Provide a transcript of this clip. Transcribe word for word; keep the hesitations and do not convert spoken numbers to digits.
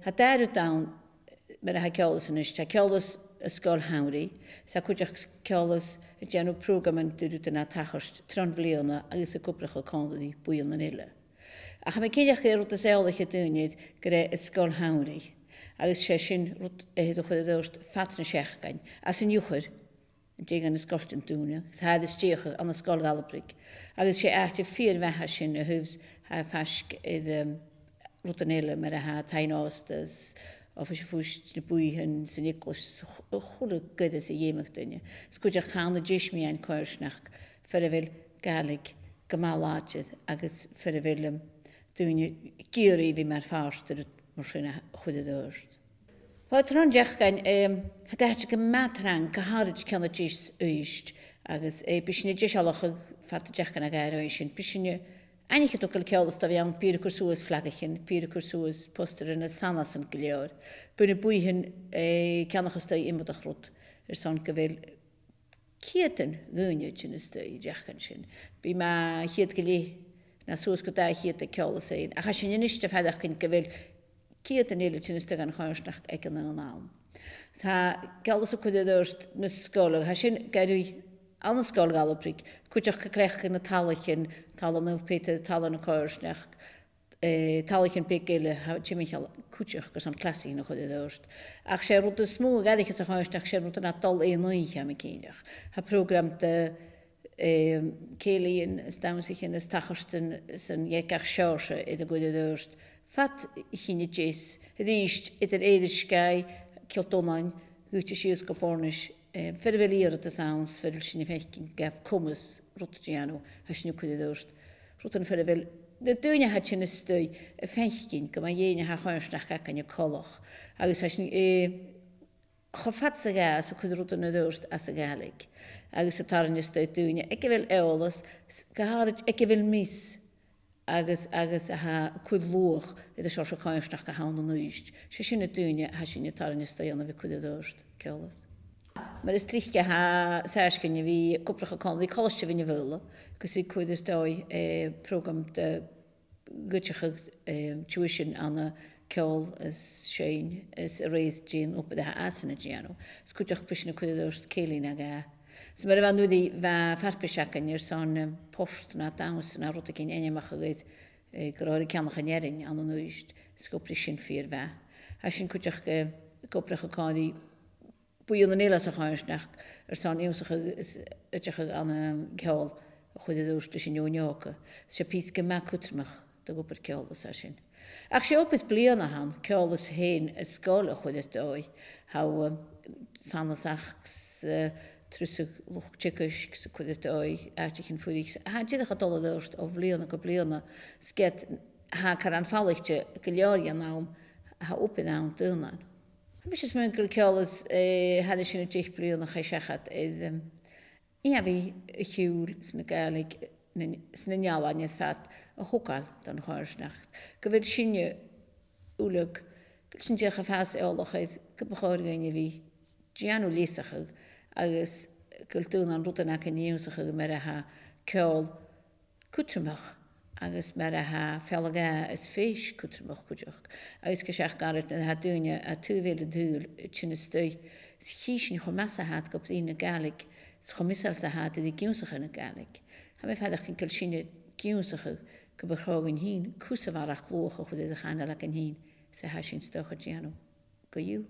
An dàrna rud ann, mar a tha Ceòlas a-nis, tha Ceòlas an sgoil shamhraidh, 's tha cuideachd Ceòlas a' dèanamh prògraman de rudan a tha a' tachairt tron bhliadhna agus ag obrachadh còmhla ri buidhnean eile. Ach tha mi cinnteach gur e an rud as eòlaiche do dhaoine gur e an sgoil shamhraidh, agus 's e sin rud a th' air a chur air adhart fad na seachdain, às an Iuchar, an dèidh dha na sgoiltean dùnadh, 's tha iad a' stèidheachadh ann an Sgoil Dhalabroig. Agus 's e àite fìor mhath a tha sin a thaobh 's tha e faisg air, um, rudan eile mar a tha taigh-òsta, oifis a' phuist, na bùithean, san eaglais, 's a h-, a h-uile goireas a dh'fheumadh duine. 'S cuideachd tha ann an deis meadhan coimhearsnachd far a bheil Gàidhlig gu math làidir agus far a bheil, um, daoine ag iarraidh a bhith mar phàirt de rud mar sin a chur air adhart. Bha tron t-seachdain, em, tha e gu math trang, gu h-àraid ceann a deas Uibhist, agus, eh, bidh sinne deisealachadh fad an t-seachdain a dh'aithghearr sin. Bidh sinne aithnichte togail Ceòlas do bhith ann, bidh iad a' cur suas flagaichean, bidh iad a' cur suas postairean is sanasan gu leòr. Bidh na bùithean, eh, ceannach a-staigh iomadach rud, airson gu bheil ceudan dhaoine a' tighinn a-staigh an t-seachdain sin. Bidh mu cheud gu leth no suas gu dà cheud aig Ceòlas fhèin. Ach tha sinn a-nis a' faireachdainn gu bheil ceudan eile a' tighinn a-staigh dhan choimhearsnachd aig an aon àm. Tha Ceòlas a' cur air adhart na sgoile, tha sin ga ruith ann an Sgoil Dhalabroig, cuideachd a' cleachdadh na tallaichean, Talla Naomh Peadar, Talla na Coimhearsnachd, eh, tallaichean beaga eile, tha timcheall cuideachd airson clasaichean a chur air adhart. Ach 's e an rud as motha a dh'fhairich sa choimhearsnachd, 's e an rud a tha dol air an oidhche, tha mi cinnteach. Tha prògram de, eh, cèilidhean is dannsaichean is tachartasan de gach seòrsa air a chur air adhart fad a' chinn a deas, a-rithist eadar Èirisgeigh, Cill Donnain, Dhùthaich sìos gu Bòrnais, eh, far a bheil iarrtas ann, 's far a bheil sinn a' faicinn gabh comas rud a dhèanamh, tha sinn a' cur air adhart rudan far a bheil na daoine a tha a' tighinn a-staigh a' faicinn gu math dè nì a tha a' choimhearsnachd againne coltach. Agus tha sinn, eh, cho fad 's a ghabhas a' cur rudan air adhart anns a' Ghàidhlig. Agus a' tarraing a-staigh daoine aig a bheil eòlas, s-, gu h-àraid aig a bheil meas agus, agus a tha a' cur luach air an seòrsa coimhearsnachd a th' ann an Uibhist. 'S e sin na daoine a tha sinn a' tarraing a-staigh ann a bhith a' cur air adhart Ceòlas. Mar as trice tha Sàisgein a bhith ag obrachadh còmhla ri Colaisde Bheinn na Faoghla, agus a' cur air dòigh, eh, prògram de dh'oideachadh, eh, tuition ann an ceòl is seinn is a rèir dè an obair a tha iadsan a' dèanamh. Is cuideachd bidh sinn a' cur air adhart cèilidh no dhà. Is mar a bha an-uiridh, bha farpais againn airson, eh, port no dannsa no rudeigin ainmeachadh air, eh, gu robh e air a cheannach an Èirinn ann an Uibhist, is dh'obraich sin fìor mhath. Tha sinn cuideachd, eh, ag obrachadh còmhla ri buidhnean eile sa choimhearsnachd airson ionnsachadh is oideachadh ann an, um, ceòl a chur air adhart leis an fheadhainn òga. 'S e pìos gu math cudromach de dh'obair Ceòlas a tha sin. Ach 's e obair bliadhna a th' ann, Ceòlas fhèin, an sgoil a chur air dòigh. Tha, um, sanasachd, eh, trusadh luchd-teagaisg 's a' cur air dòigh àiteachan fuirich. Tha e dìreach a' dol air adhart o bhliadhna gu bliadhna. 'S ged tha e caran falaichte gu leòr dhen àm, tha obair ann daonnan. Tha mise a' smaoineachadh gu bheil Ceòlas, eh, thairis air na deich bliadhna a chaidh seachad air, em, innbhich a' chiùil 's na Gàidhlig, na, 's na n-ealain air fad a thogail don choimhearsnachd. Gu bheil sinne uile, gu bheil sinn dìreach a' fàs eòlach air gum bu chòir dhuinn a bhith a' dèanamh leasachadh agus gu bheil daonnan rudan againn ionnsachadh mar a tha ceòl cudromach agus mar a tha fealla-dhà is fèis cudromach cuideachd. Agus gu seachd ghoirid nuair a tha daoine à taobh eile an t-saoghail a' tighinn a-staigh, chì sinn cho math 's a tha iad gu bruidhinn na Gàidhlig, is cho measail 's a tha iad air ionnsachadh na Gàidhlig. Tha mi a' faireachdainn gu bheil sinne ag ionnsachadh gum bu chòir dhuinn fhìn cus a bharrachd luach a chur air a' chanail againn fhìn, 's a tha sinn 's dòcha a' dèanamh co-dhiù.